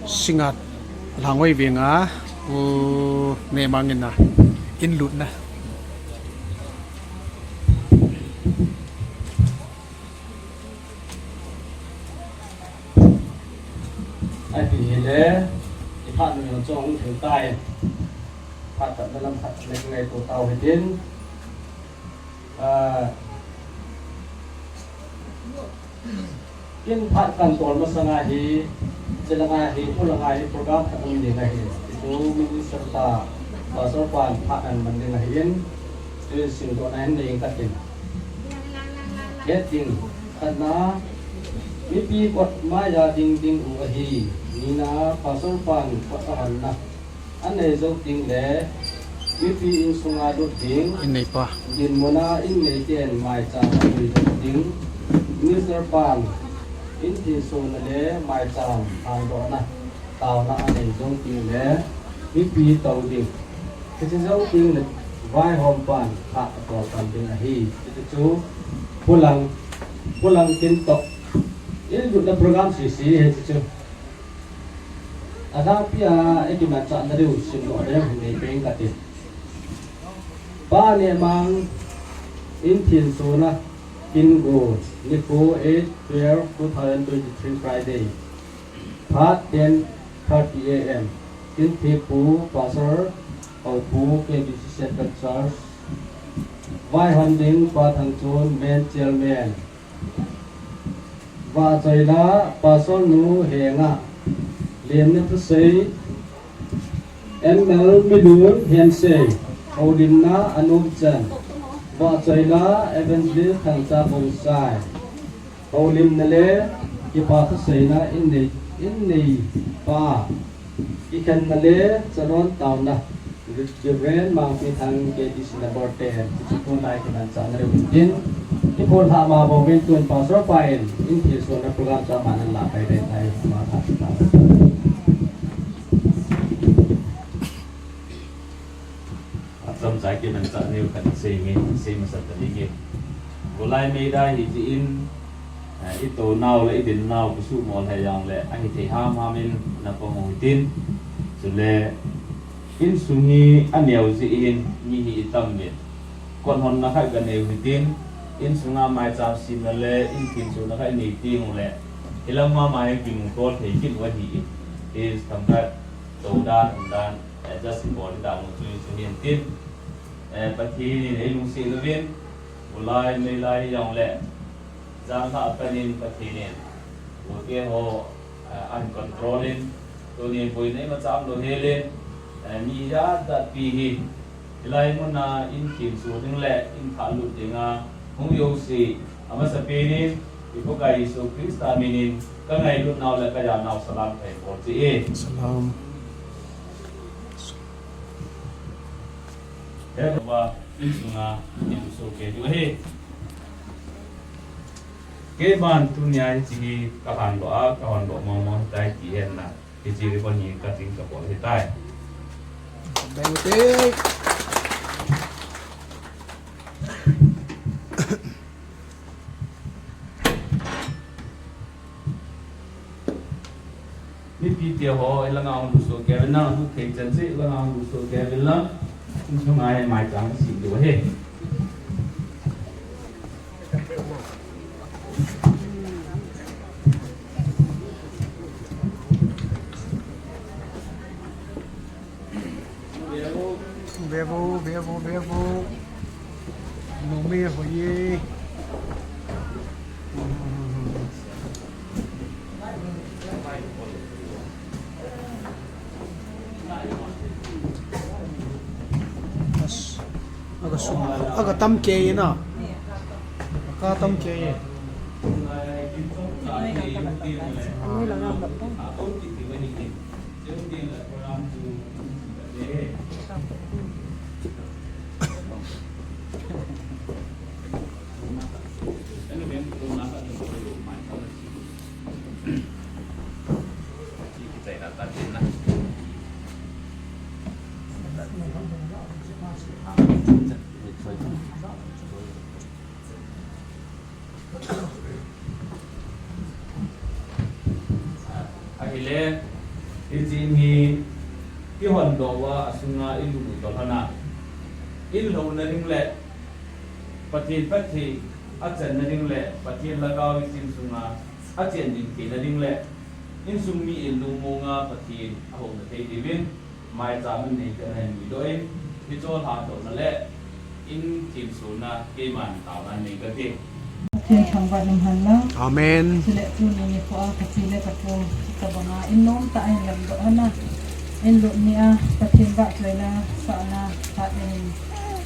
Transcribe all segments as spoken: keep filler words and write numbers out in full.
Singngat Langoi Veng a, u Nemang in a, in lutna. Ahi le, i phat nu jong chu hung thil tai. Phat khat na lam khat na ngaito tau hitin. Ah, kin phat kan tol masanga hi, chilanga hi, ulanga hi program khat um ding ahi. Itu minister pa, Pastor pan phat an man ding ahin, tu singdohna hin nei katin. Heading, khatna, mipi kot maiya ding ding u ahi, nina, Pastor pan kot ahonna. Anei jou teng le, mipi insunga lut ding, in neipa. Dinmuna in neiten maicham anei jou teng, Minister pan in thinsona le maicham hangdohna, taona anei jou teng le, mipi tou ding. Hiche jou teng le, vaihom pan khat atol pan ding ahi. Hiche chu, pulang, pulang tin toh. In lutna program sese hiche chu. Adangpi a, i kimanchahna diu simdoh ding hin nei peng kati. Pa Nemang in thinsona, kin go, nikho eight twelve two thousand twenty-three Friday. Phat ten thirty A M. Kin thipu Pastor Houpu K B C Central Church. Vaihom ding Pa Thangchon, main chairman. Vahchoila Pastor nu Henga, Lemna Thusei, M L Milun Hensei, houlimna Anomchan, vahchoila Evangelist Thangcha Bongsai, houlimna le kipa thuseina in nei, in neipa, kikhenna le chalon taona. Reverend Mangpi Thang K B C number ten, hiche kon lai kimanchahna diu hitin. Kiphonlhah ma bou vin tun Pastor pa in, in thinsona program chu aman alah pai ding ahi, ama phat chu ta. Achomcha kimanchah neo khat sei nge, sei masa ta ding nge. Golai Meitei hi jeh in, eh, i tou nau le i din nau kisuhmol hei jong le, ahithei hamham in na pang u hitin. Chule, insung hi aneo jeh hin, mi hi i tam uvin. Kot honna khat ga nei u hitin, insunga maicham simna le, in thinsona khat i nei teng u le, hilam mama hi kinung tol thei kit u ahi in. Hi themkhat, tou dan, um dan, adjust i bol dan u chu, chu hin tin. Eh, Pathen in ei lungset uvin, golai, meilai jong le, janlhah a pat in Pathen in, ute ho, eh, ahin control in, tunin boina imacha umlou hel in, eh, mi jat jat pi hi, hilai mun a in khenso ding le, in thah lut ding a, hung jouse, amasapen in, i Pakai Jesu Christa min in, ka ngailut nau le ka ja nau salam kahin bol che e. Salam. He Jehovah, insunga, insunga kei diu ahi. Keiman tunia hiche hi ka handoh a, ka hondoh mong mong tai ti henlang. Hiche ribbon hi ka ching ka bol ahitai. Beng u te. Mipi te ho, i langa hung lut soh kei uvin lang, lut thei chan cheh, i langa hung lut soh kei uvin lang. Insunga hi maicham sim diu ahi. Vevo, vevo, vevo. Numei hoi e. As, aga sum, aga tam kei e na. Aga tam kei e. Ahile, Hiche in hi, i hon doh uva, a sunga i lut u toh lhona, i lhona ding le, Pathen phatthei a channa ding le, Pathen lhagao i chin sunga a chen ding theina ding le, insung mi in lungmonga Pathen a houna thei diuvin, maicham in nei kana hin mudoh in, hiche lhadohna le, in themsuhna keiman taona nei kate. Pathen thangvah in umhen lang. Amen. Chule tuni nikho a kachi le kapu, tabanga in nom tah a in lamdoh hon a, in lut ni a, Pathen vahchoina sahna, phat in,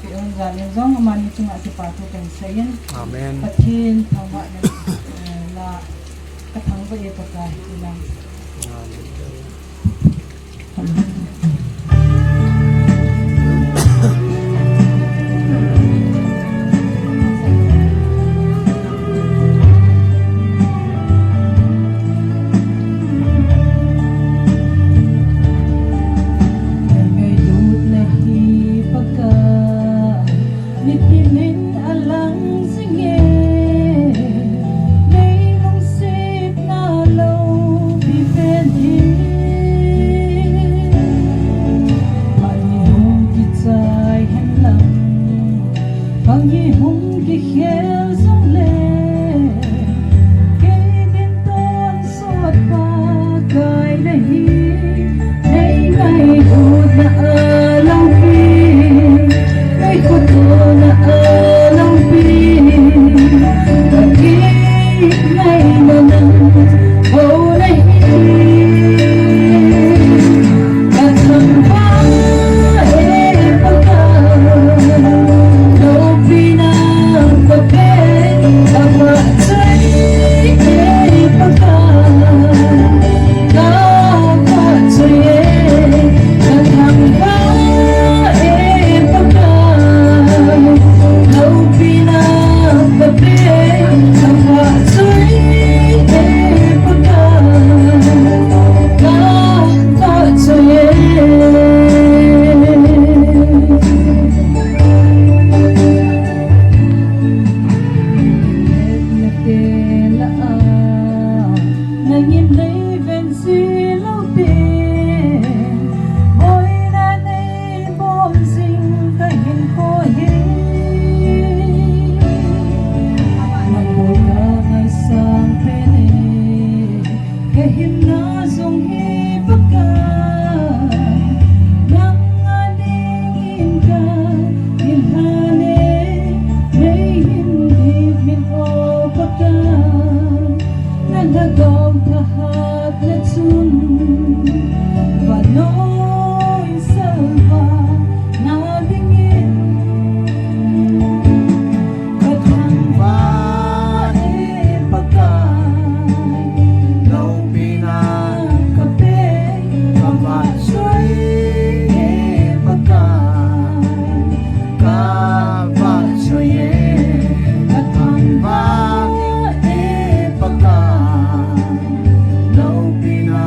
pi un jan in jong amani chunga kipa thu kahin seiyin. Amen. Pathen thangvah in, eh, la, ka thangvah e Pakai, ti lang. Amen. Ngailut na hi Pakai, nitin in alang jing e, nei lungsetna loupi pen hi. Phat hi hung kichai hen lang, phat hi hung kikhel jong le, kei din tonsot Pakai nahi. Nei ngailutna a lampi, nei khutlona a lampi, ka kingaina nang ho nahi. Ka thangvah e Pakai, loupina ka pe, ka vahchoi e Pakai. Ka vahchoi e, ka thangvah e Pakai, loupina ka pe, ka vahchoi e Pakai, ka vahchoi e. Nate lah a, nangin nei ven ji lou te, boina nei bol jing ka hinkho hi. Na boina ngaisang pen e, ka hinna jong hi Pakai, nang a dingin ka hinna e, nei hin dip min o Pakai. Na lhagao thahatna chun vannoi salvana dingin ka thangvah e Pakai, loupina ka pe, ka vahchoi e Pakai. Ka vahchoi e, ka thangvah e Pakai, loupina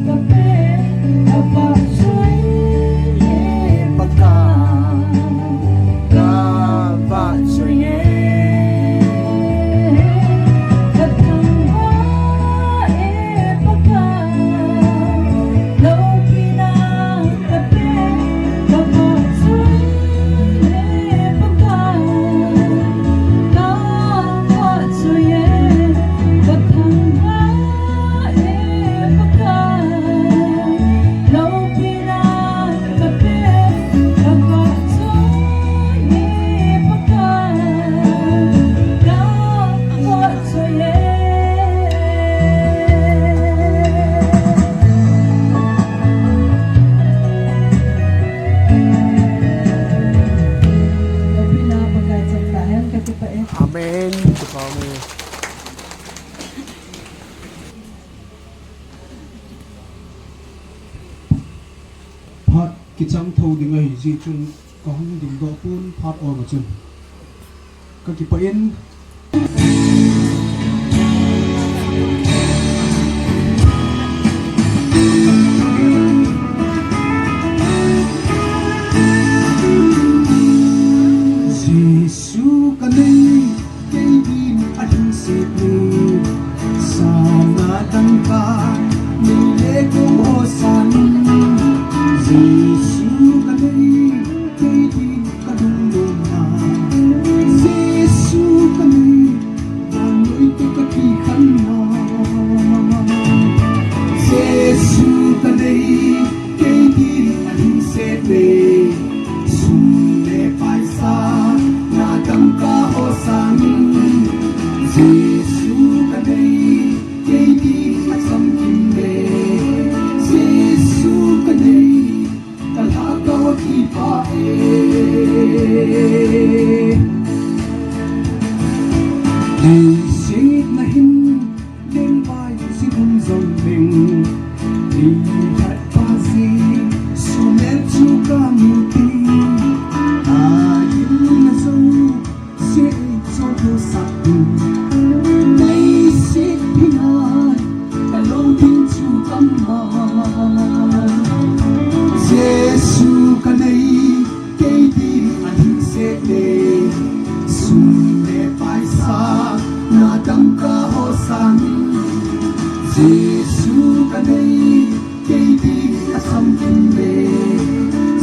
ka pe, ka vahchoi e Pakai, ka vahchoi e, ka thangvah e Pakai, loupina Amen. Phat kichang tho ding ahi jeh chun ka hung dingdoh pon phat um a chun. Ka kipah in. Jesu ka nei, kei din a lhingset le, sana dangka, nei le kou ho Ling, i khat pa si, sunet chu ka mu ti, a yin na zo, si zo ko sa tu, nei si pi ngai, ka lo ding chu ka ma. Jesu ka nei, kei ti a ding se te, sum le paisa, na dam ka ho sang. Jesu ka nei, kei ti a sam kin le.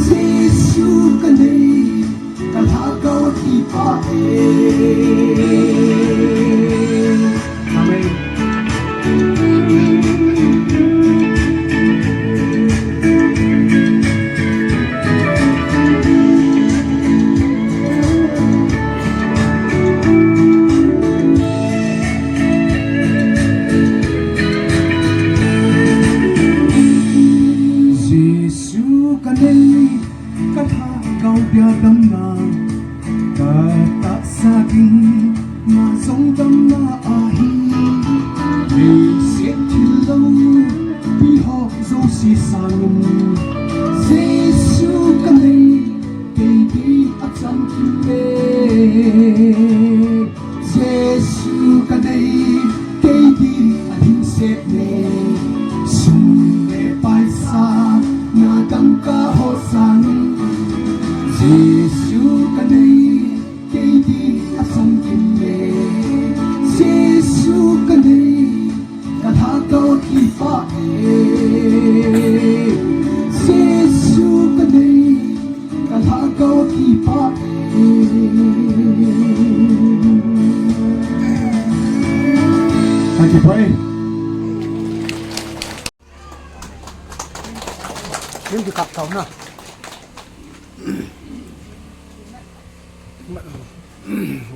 Jesu ka nei, ka lhagao a kipa e. Amen. Jesu ka nei, ka lhagao bia damna, ka tahsa ding, na jong damna ahi. Leiset thil loupi ho jouse sangin, Jesu ka nei, kei ti a chamkim e. Jesu ka nei, kei ti a ding se te, sum le paisa, na dam ka ho sang. Jesu ka nei, kei ti a chamkim e. Jesu ka nei, ka lhagao a kipa e. Jesu ka nei, ka lhagao a kipa e. Thank you, pray. Lim di kap tau na.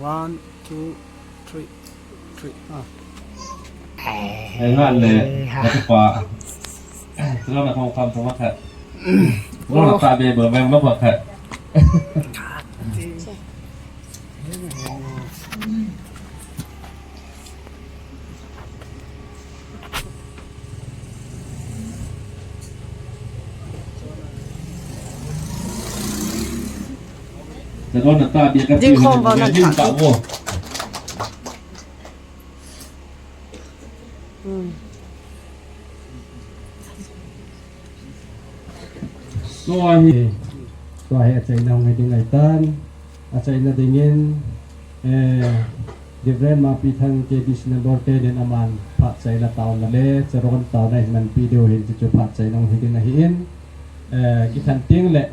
One, two, three, three. Ah. Ei, ngan le, eh, ha. Ka tu pa. Tulang na kong kam tu ma khat. Tulang na ta be ber meng ma ba khat. Ding khom vang nan ta. Hmm. Tua hi, tua hi achaina hung hi ding ahitan, achaina dingin, eh, Reverend Mapithang K B C number ten in aman phat chaina taona le, charon taona hin manpi diu hin, chuchu phat chaina hung hi ding ahin, eh, kithan teng le,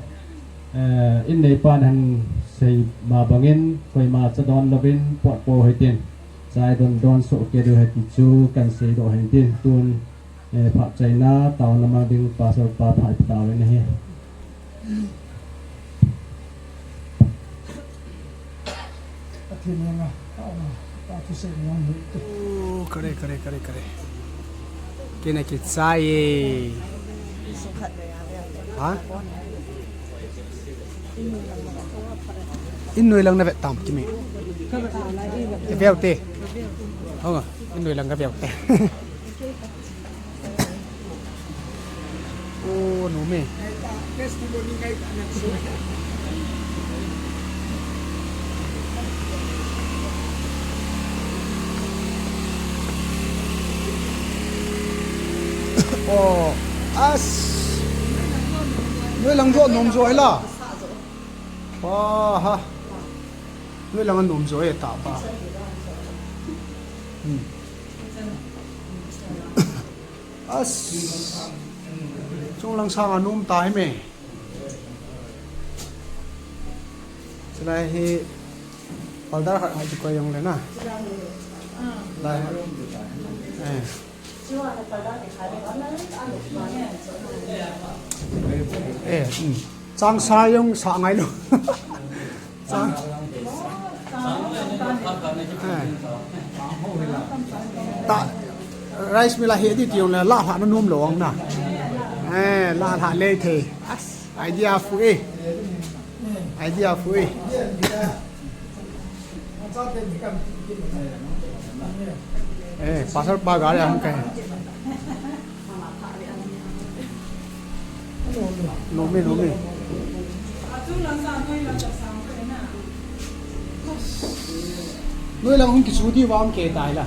eh, in neipan ahin sei ma bangin, koima cha don louvin, potpo hitin, chai don don soh kei diu ahi ti chu kan seidoh hitin, tun Eh, phat chaina taona mang ding Pastor pa phat taona hi. Oh, kare, kare, kare, kare. Kina ki chai e. Ha? In noi lang na vet tam, Kimi. Veu te. Hong, in noi lang ka veu te. Oh, no me. Oh, as. Noi lang jo nom jo ai la. Wa ha. Noi lang nom jo e ta pa. Hmm. As. Chunglang sang a nom ta hi me. Chulai hi order khat hai koi jong le na. Lai. Eh. Eh, hmm. Chang sa jong sa ngai lou. Chang. Eh. Ta, rice mill a hi di ti jong le la lha na nom lou ang na. Eh, la lha le the. As, idea fu e. Idea fu e. Eh, Pastor pa gari a hung kai. Nome, nome. Noi lang hung kichu di vang ke tai la.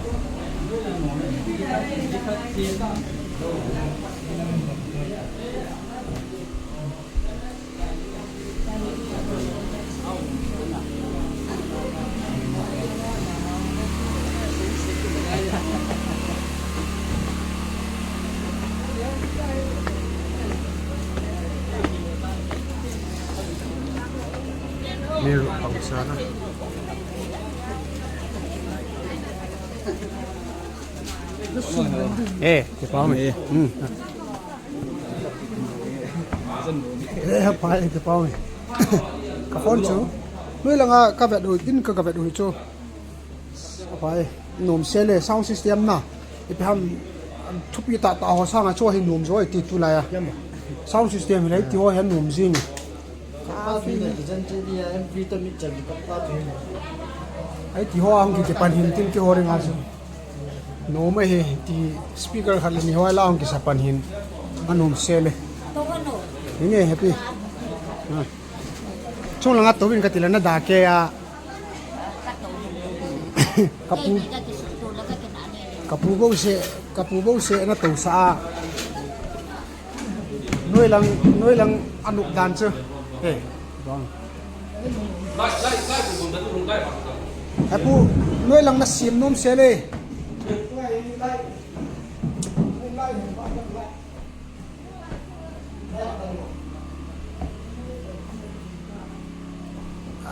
Meru pang sana. Eh, kipah me. Hmm. Eh, pai, kipah me. Ka phone chu. Noi langa ka vet u, in ka, ka vet u chu. Pai, nom se le sound system na. Ipi ham thupi tah tah ho sanga chu hi nom jo ti tulai a. Sound system hi le ti ho hi nom jing. Ai ti ho a hung kipan hin tin kihou ring a chu. Nom e he ti speaker khat le ni ho la hung kisa pan hin. Anom se le. Ni nge happy. Ha. Chung langa tou in ka ti la na da ke a. Ka pu. Ka pu bo se, ka pu bo se na tou sa a. Noi lang, noi lang anop dan chu. Eh, bang. He pu, noi lang na sim nom se le.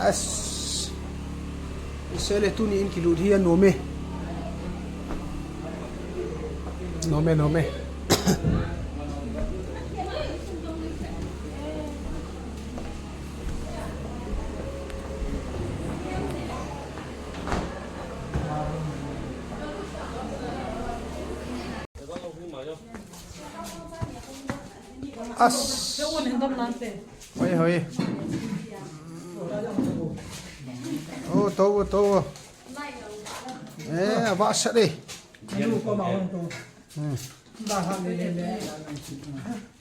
As. Sele tuni in kilut hi a nom e. Nom e, nom e. As. Hoi, hoi. Oh, to, to. Eh, aba sa de. Hmm.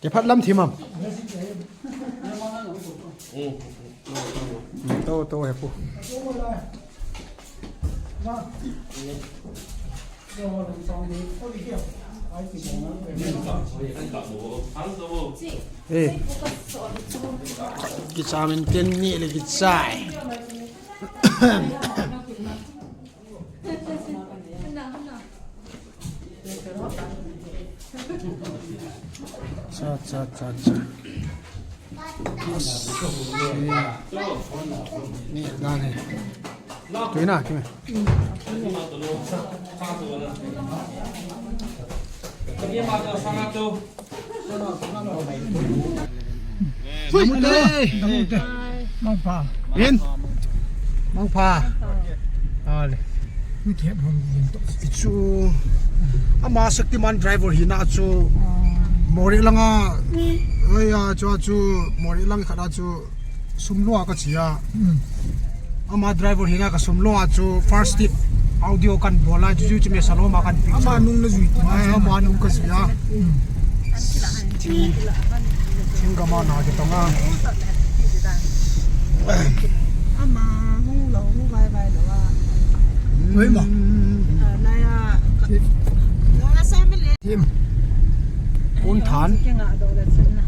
Ke phat lam thi mam. Hmm, to, to, he pu. Eh. Kicha min ten ni le kichai. Cha, cha, cha, cha. Ni dan he. Tui na, kimi. Hui, ale. Mangpha. In. Mangpha. Ale. Chu. Ama Shaktiman driver hina chu. Moreh langa. Oi ya, chu, chu. Moreh lang khat a chu. Sum lou a ka chia. Hmm. Ama driver hina ka sum lou a chu first tip audio kan bol a chu chu me salom a kan pi. Ama nung na jui ti. Ai, ama nung ka jui a. Hmm. Thing, thing ka ma na ke tong a. Ama hung lou, hung vai vai lou a. Oi ma. Ah, na ya. Na sa me le. Him. Pun than. Ke nga do la chin na.